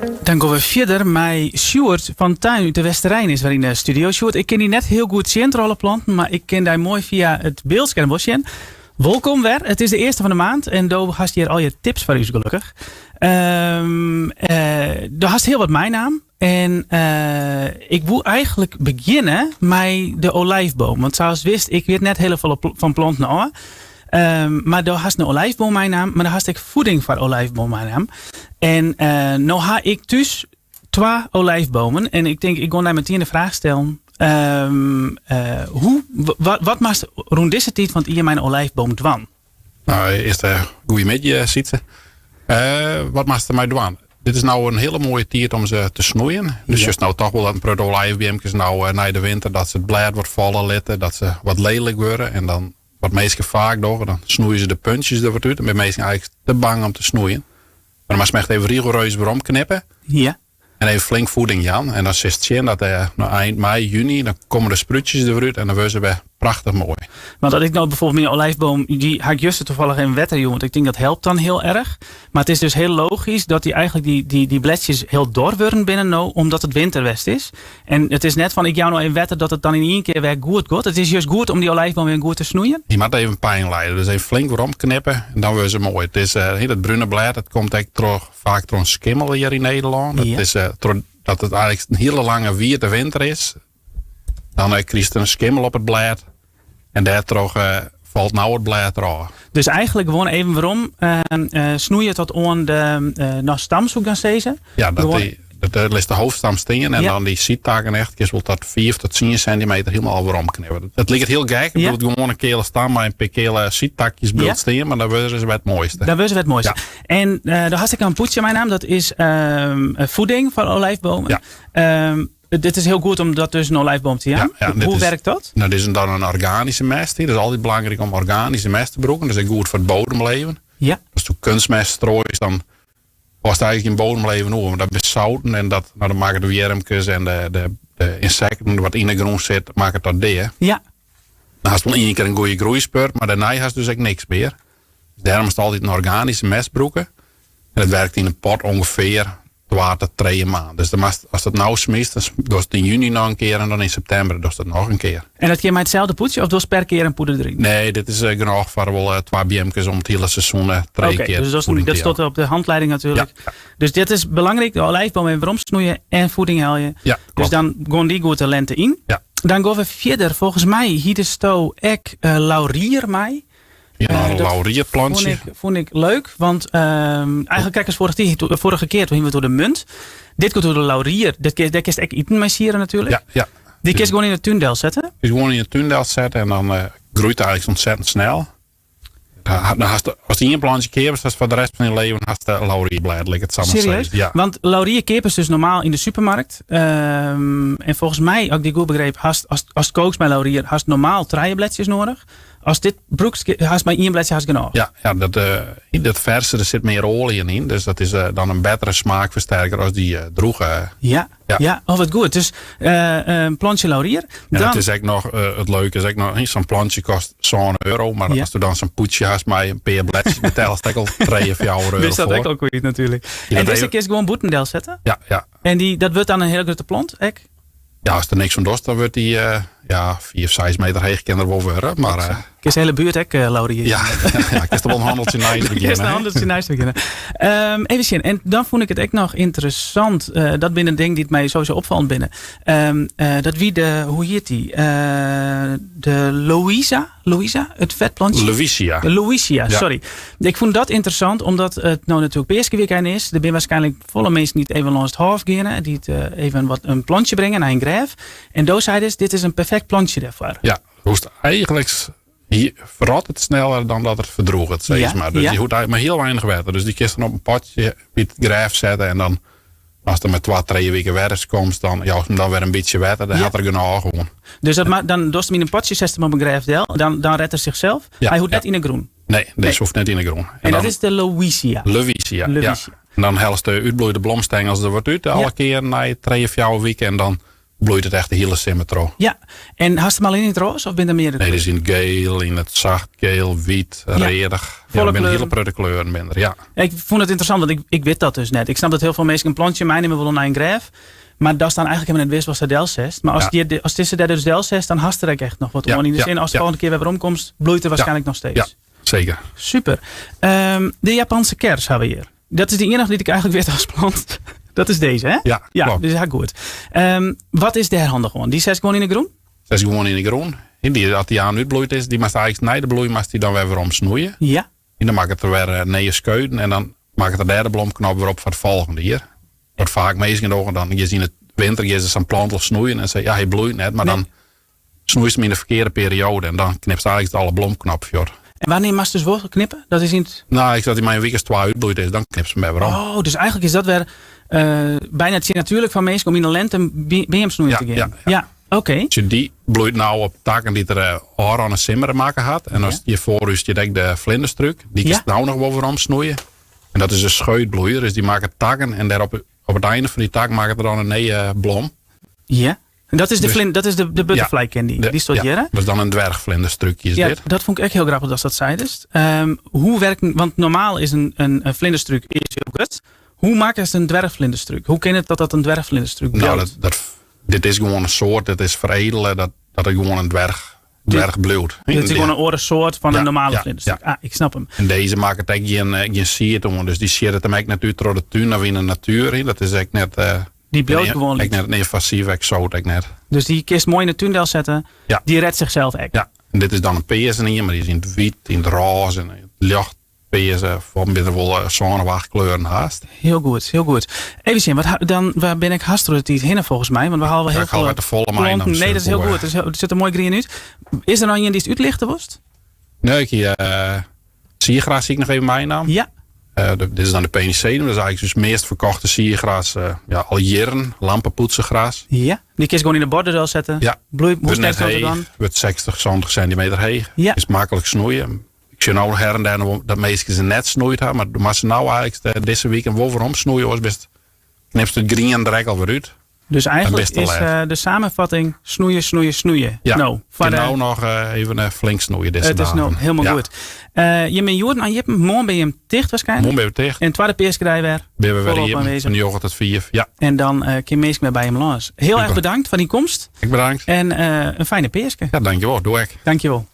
Dan gean we fierder mei Sjoerd van Tuin út de Westerein is wer yn de studio. Sjoerd, ik kin dy net hiel goed sjen troch alle planten, mar ik kin dy moai fia it byldskerm wol sjen. Wolkom wer. It is de earste fan de maand en do hast hjir al je tips foar ús gelokkich. Um, uh, do hast hiel wat meinaam en uh, ik woe eigentlik begjinne mei de olijfboom. Want sa ast witst, ik wit net hiel folle fan planten ôf. Um, mar do hast in olijfboom meinaam, mar do hast ek voeding foar olijfboom meinaam. En uh, no ha ik thús twa olijfbomen en ik tink, ik gean dy metien de fraach stellen. Um, uh, hoe, wat, wat moatst rûn dizze tiid fan it jier mei in olijfboom dwaan? Nou, earst uh, goeiemiddei, Sietse. Uh, wat moatst dermei dwaan? Dit is no in hiele moaie tiid om se te snoeien. Dus ja. no toch wol dat in protte olijfbeamkes no uh, nei de winter dat se it blêd wat falle litte, dat se wat lelik wurde en dan wat minsken faak dogge, dan snoeie se de puntjes der wat út. Dan binne minsken eigentlik te bang om te snoeien. Mar dan moatst echt even rigoereus werom knippe. Ja. En even flink voeding jaan. En dan silst sjen dat uh, no ein mei, juny, dan komme de sprútsjes der wer út en dan wurde se wer prachtich moai. Want as ik no byfoarbyld myn olijfboom, dy ha ik juster tafallich even wetter jûn, want ik tink dat helpt dan hiel erch. Mar it is dus hiel logysk dat dy eigentlik dy, dy, dy bledsjes hiel dor wurden binne no, omdat it winter west is. En it is net fan ik jou no even wetter dat it dan yn ien kear wer goed giet. It is just goed om dy olijfboom wer goed te snoeien. Je moat even pyn lije, dus even flink werom knippe en dan wurde se moai. It is uh, dat brune blêd, dat komt ek troch, faak troch in skimmel hjir yn Nederlân. Dat is uh, trochdat it eigentlik in hiele lange wiete winter is. Dan uh, krijst in skimmel op it blêd en dêrtroch uh, falt no it blêd derôf. Dus eigentlik gewoan even werom uh, snoeie tot oan de uh, stam, soe ik dan sizze? Ja, dat, die, dat lit de hoofdstam stean en dan dy sydtakken echt, kinst wol tot 5 tot 10 centimeter hielendal al werom knippe. It liket hiel gek, it bliuwt gewoan in keale stam mei in pear keale sydtakjes bliuwt stean, mar dan wurde se wer it moaiste. Dan wurde se wer it moaiste. Ja. En uh, do hast ek in pûdsje meinaam, dat is um, voeding foar olijfbomen. Ja. Um, Dit is hiel goed om dat dus in olijfboom te jaan. Ja, Hoe werkt dat? Nou, dit is dan in organyske mest. It is altyd belangryk om organyske mest te brûken. Dat is ek goed foar it bodemleven. Ja. As do keunstmest strooist, dan hâldst eigentlik gjin bodemleven oer. Want dat binne souten en dat, nou, dan makket de wjirmkes en de, de, de ynsekten wat yn de grûn sit, makket dat dea. Ja. Dan hast wol ien kear in goede groeispurt, mar dêrnei hast dus ek niks mear. Dus dêrom is it altyd in organyske mest brûke. En dat werkt yn in pot ûngefear twa tot trije maand. Dus dan moatst, ast it no smytst, dan dochst it yn juny noch in kear en dan yn septimber dochst it noch in kear. En dat kin mei itselde pûdsje of dochst per kear in pûde deryn? Nee, dit is genôch foar wol twa beamkes om it hiele seizoen trije okay, kear dus dat, voeding dat te jaan. stiet op de handleiding natuerlik. Ja, ja. Dus dit is belangryk, de olijfboom even weromsnoeie en voeding helje. Ja, Dus klopt. dan gean dy goed de lente yn. Ja. Dan gean we fierder. Folgens my hiesto ek uh, laurier mei. Ja, uh, in laurierplantsje. Fûn ik, fûn ik leuk, want um, eigentlik krekt as foarige, foarige kear, toen hiene we it oer de munt. Dit komt oer de laurier. Dit, dêr kinst ek iten mei siere natuerlik. Ja, ja. Dy kinst gewoan yn de tún delsette? Kinst gewoan yn de tún delsette en dan uh, groeit it eigentlik ontzettend snel. Dan hast, ast ien plantsje keapest, hast foar de rest fan dyn leven hast de laurierblêd, lit ik it sa mar Serieus? sizze. Ja. Want laurier keapest dus normaal yn de supermarkt. Um, en folgens my, as ik dy goed begriep, hast, ast, ast kookst mei laurier, hast normaal trije bledsjes nedich. Ast dit brûkst, hast mei ien bledsje hast genôch. Ja, ja dat, uh, dat ferse, der sit mear oalje yn, dus dat is uh, dan in bettere smaakfersterker as dy uh, drûge. Ja, ja. ja. Oh, wat goed. Dus uh, in plantsje laurier. En Dan, it is ek noch, it leuke is ek noch, sa'n plantsje kostet 7 euro, mar Ja. ast do dan sa'n pûdsje hast mei in pear bledsjes, betellest ek al 3 of 4 euro Bist dat foar. ek al kwyt natuerlik. Ja, En dat dizze even- kinst gewoan bûten delsette? Ja, ja. En dy, dat wurdt dan in hiele grutte plant ek? Ja, ast der niks oan dochst, dan wurdt dy uh, ja, 4, 6 meter heech kin er wol wurde. Mar, uh, Kinst de hiele buert ek uh, laurier? Ja, ja, kinst der wol in hanneltsje neist Kinst begjinne. in hanneltsje neist begjinne. Um, even sjen. En dan fûn ik it ek noch ynteressant. Uh, dat binne dingen dy't my sowieso opfallen binne. Um, uh, dat wie de, hoe hjit dy? Uh, de Louisa? Louisa? It fetplantsje? Lewisia. Lewisia, Ja. sorry. Ik fûn dat ynteressant, omdat it no natuerlik Peaskewykein is. Der binne waarskynlik folle minsken dy't even lâns it hôf geane, dy't uh, even wat in plantsje bringe nei in grêf. En do seidest, dit is in perfekt plantsje dêrfoar. Ja, hoechst eigentlik hier ferrot it sneller dan dat it ferdrûget, sis Ja, mar. Dus ja. dy hoecht eigentlik mar hiel weinich wetter. Dus dy kinst dan op in potsje by it grêf sette en dan ast der mei twa, trije wike wer ris komst, dan joust him dan wer in bytsje wetter. Dan Ja. hat er genôch oan. Dus dat, dan dochst him yn in potsje, setst him op in grêf del, dan, dan redt er zichzelf. Ja, Hy hoecht ja. net yn 'e grûn. Nee, Nee. dizze hoecht net yn 'e grûn. En, En, dat dan is de Lewisia. Lewisia, ja. Lewisia. En dan hellest de útbloeide blomstengels der wat út, alle Ja. kearen nei trije, fjouwer wike. En dan bloeit it echt de hiele simmer troch. Ja, en hast him allinne yn it roze of binne der meardere Nee, dus yn it geel, yn it sacht geel, wyt, Ja. readich. Ja, Folle der binne hiele kleuren. protte kleuren binne der, ja. Ik fûn it ynteressant, want ik, ik wit dat dus net. Ik snap dat hiel folle minsken in plantsje meinimme wolle nei in grêf. Mar datst dan eigentlik helemaal net witst watst der delsetst. Mar as, Ja. je, as dizze der dus delsetst, dan hast der ek echt noch wat Ja, oan. Yn de ja, sin, as de ja. folgjende kear wer weromkomst, bloeit er waarschijnlijk noch steeds. Ja, zeker. Super. De Japanse kers hawwe we hjir. Dat is de iennige dy't ik eigentlik wit as plant. Dat is dizze, hè? Ja, Ja, klopt. dus ja, goed. Wat is dêr handich oan? Dy setst gewoan yn de grûn? Dat is gewoan yn de grûn. En dy, as dy aan útbloeid is, dy moatst eigentlik nei de bloei moatst dy dan wer werom snoeie. Ja. En dan makket er wer nije skeuten en dan makket er dêr de blomknop wer op foar it folgjende jier. Wat faak minsken dogge, dan gean se yn de winter gean se sa'n plant al snoeien en se ja, hy bloeit net, mar Nee. dan snoeist him yn de ferkearde perioade en dan knipst eigentlik alle blomknop fuort. En wannear moatst dus wol knippe? Dat is yn it Nou, ik as dy mei in wike as twa útbloeid is, dan knipst him wer werom. Oh, dus eigentlik is dat wer byna tsjin natuerlik foar minsken om yn de lente beamsnoeien Ja, te gean. ja, ja. Ja, oké. Sjoch, dy bloeit nou op takken dy't er ôfrûne simmer makke hat. En as hjir foar ús stiet ek de vlinderstruik. Dy kinst Ja. nou noch wol werom snoeie. En dat is in scheutbloeier, dus dy makket takken en dêr op, op it einde fan dy tak makket er dan in nije blom. Ja. En dat is de Dus vlin-, dat is de butterfly candy. De, Dy stiet ja, hjir, hè? Dat is dan in dwerchvlinderstruikje is Ja, dit. dat fûn ik ek hiel grappich dat dat seidest. Hoe werkt, want normaal is in vlinderstruik is hiel grut. Hoe makkest in dwerchvlinderstruik? Hoe kin it dat dat in dwerchvlinderstruik Nou, bliuwt? dit is gewoan in soart, dit is feredele, dat it gewoan in dwerch bliuwt. Dit is gewoan in oare soart fan in normale vlinderstruik. Ja. Ah, ik snap him. En dizze makket ek gjin sied oan, dus dy sjit it him ek net út troch de tún of yn de natuer. Hè. Dat is ek net, Die bliuwt gewoan ek lyts. net in ynvasive eksoat, ek net. Dus dy kinst moai yn de tún delsette. Ja. Dy redt zichzelf ek. Ja, en dit is dan in pearse ien, mar dy is yn it wyt, yn it rôze en in it ljocht pearse, of binne der wol sân of acht kleuren hast. Hiel goed, hiel goed. Even sjen, wat ha-, dan, waar bin ik hast troch de tiid hinne volgens my? Want we hawwe Ja, hiel ik haal folle wat te folle mei planten. dan Nee, dat is hiel super. goed. Het sit der moai grien út. Is der noch ien dy'tst útlichte wolst? Nee, ik hie siergras zie ik nog even meinaam. Ja. Dit is dan de Pennisetum, dat is eigentlik dus het meest verkochte siergras, ja, al jierren. Lampenpoetsengras. Ja, dy kinst gewoan yn de border delsette. Ja. Bloeit, hoe Wurdt sterk net wordt het heech, dan? Wurdt 60, 70 centimeter heech. Ja. Is maklik snoeien. Ik zie nou her en der nog dat meesten ze net snoeid hebben, maar maar ze nou eigenlijk deze week een wol waarom snoeien, was best, knipst het grien er al weer uit. Dus eigenlijk En best te is, laat. de samenvatting snoeien, snoeien, snoeien. Ja, Nou, voor en de nou nog even flink snoeien deze Het is dagen. nou helemaal Ja. goed. Je bent Joren aan Jippen, morgen ben je hem dicht waarschijnlijk. Morgen ben je dicht. En tweede peerskrijg weer. Ben we weer Volop hier. aanwezig. Van yoghurt tot 4. Ja. En dan kun je meestal weer bij hem langs. Heel Super. erg bedankt voor die komst. Ik bedankt. En een fijne peerske. Ja, dankjewel. Doe ik. Dankjewel.